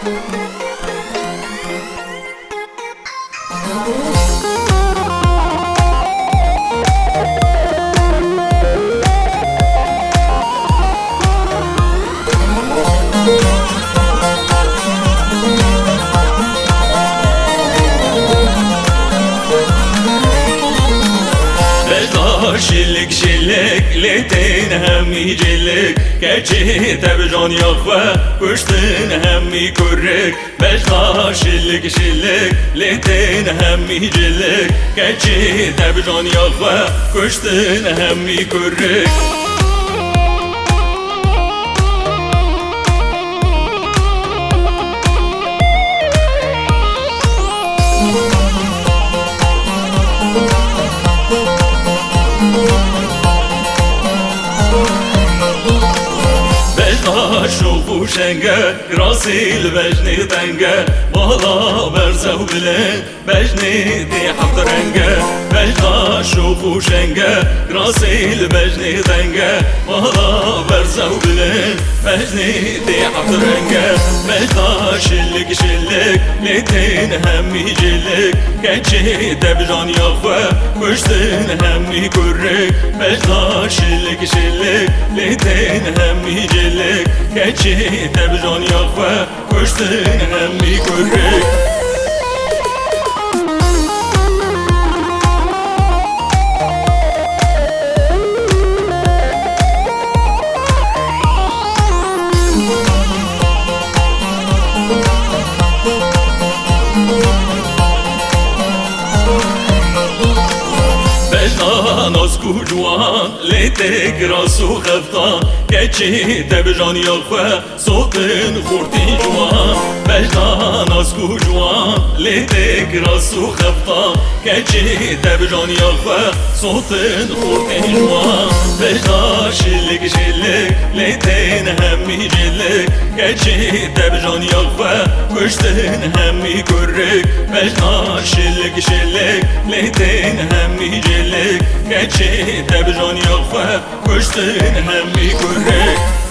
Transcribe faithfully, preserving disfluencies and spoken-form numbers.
Bejna şilik şilik, lê tên hemî cilik. Keçê te bi caniya xwe kuştin hemî kurik. Bejna şilik şilik, lê tên hemî cilik. Keçê te bi caniya xwe kuştin hemî kurik. Bejna şox û şenge, kirasî li bejnê tenge, bala berze û bilind, bejnê tê heft renge. Bejna şox û şenge, kirasî li bejnê tenge, bala berze û bilind, bejnê tê heft renge. Bejna şilik şilik, lê tên hemî cilik. Keçê te bi caniya xwe kuştin hemî kurik. Bejna şilik şilik, lê tên hemî cilik. Keçê te bi caniya xwe kuştin hemî kurik. Bejna nask û ciwan, lê tê kiras û xeftan. Keçê te bi caniya xwe sotin xortî ciwan. Bejna nask û ciwan, lê tê kiras û xeftan. Keçê te bi caniya xwe sotin xortî ciwan. Bejna şilik şilik, lê tên hemî cilik. Keçê te bi caniya xwe kuştin hemî kurik. Bejna şilik şilik, lê tên hemî cilik. Keçê te bi caniya xwe kuştin hemî kurik.